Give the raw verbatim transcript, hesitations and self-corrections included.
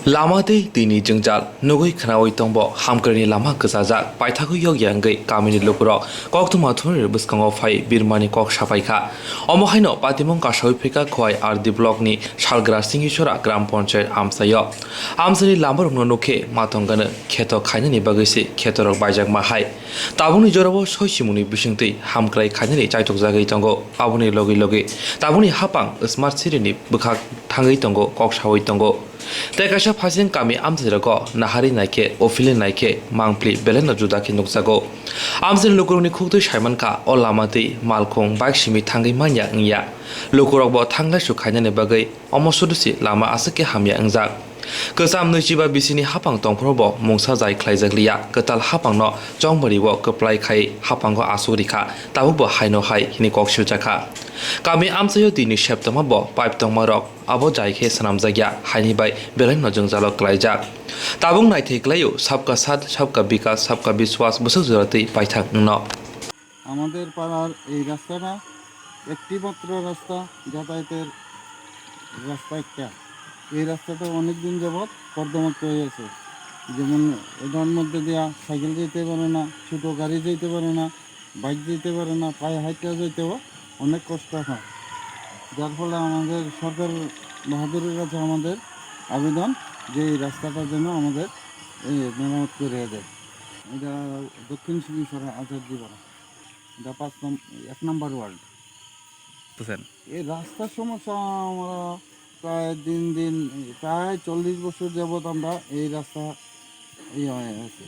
Lama tei tini jwngjal nugwi khnaui tongbo hamkrai ni lama kwchajak paithakgwi yokya wngwi kamini lukurok koktwma thungrwi bwskango phai birmani kok sapai kha. Omo haino patimung kasaui phika Khowai R D block ni Salgra Singisora Gram Panchayat amchaio. Amchaini lamarokno nukhe matwng gwnwi kheto khainani bagwi se khetorok baijakma hai. Tabukni jorao soi simungni bisingtwi hamkrai khainani chaitokjagwi tongo. Aboni logi logi tabukni hapang Smart City ni bwkhak thangwi tongo, kok saui tongo. Tei kaisa phaising kami amchairogo nahari naikhe, ophili naikhe, mangpli belai no juda khe nukjago. Amchaini lukurokni khuktwi saimankha, o lama twi malkhung bike simi thangwi manya wngya. Lukurokbo thanglaisu khainani bagwi omo sudusi lama aswk khe hamya wngjak. Kwcham nwichiba bisini hapang tongphuru bo mungsa jai khlaijak liya, kwtal hapangno chongmari o kwplai khai hapango aswk rikha, tabukbo haino hai hini kok siljakha. Kami amchaio tini septoma bo pipe tongmarok abo jai khe swnamjakya haini bai belai no jwngjalo klaijak. Tabuk naithai klaio sabka saath, sabka bikas, sabka biswas bwswk jora twi paithak wngno. আমাদের পাড়ার এই রাস্তাটা একটি মাত্র রাস্তা, যাতায়াতের রাস্তা একটা। এই রাস্তাটা অনেক দিন যাবৎ কর্দমাক্ত হয়ে আছে। যেমন এটার মধ্যে দিয়া সাইকেল যেতে পারে না, ছোট গাড়ি যেতে পারে না, বাইক যেতে পারে না, পায়ে হাঁটতে যেতেও অনেক কষ্ট হয়। যার ফলে আমাদের সরকার বাহাদুরের কাছে আমাদের আবেদন যে এই রাস্তাটা যেন আমাদের, এ, মেরামত করে দেয়। এটা দক্ষিণ সিংহেশ্বর আচার্যপাড়া, এটা পাঁচ নম্বর, এক নম্বর ওয়ার্ড। বুঝছেন? এই রাস্তার সমস্যা আমরা প্রায় দিন দিন, প্রায় চল্লিশ বছর যাবত আমরা এই রাস্তা ইয়ে হয়ে আছে।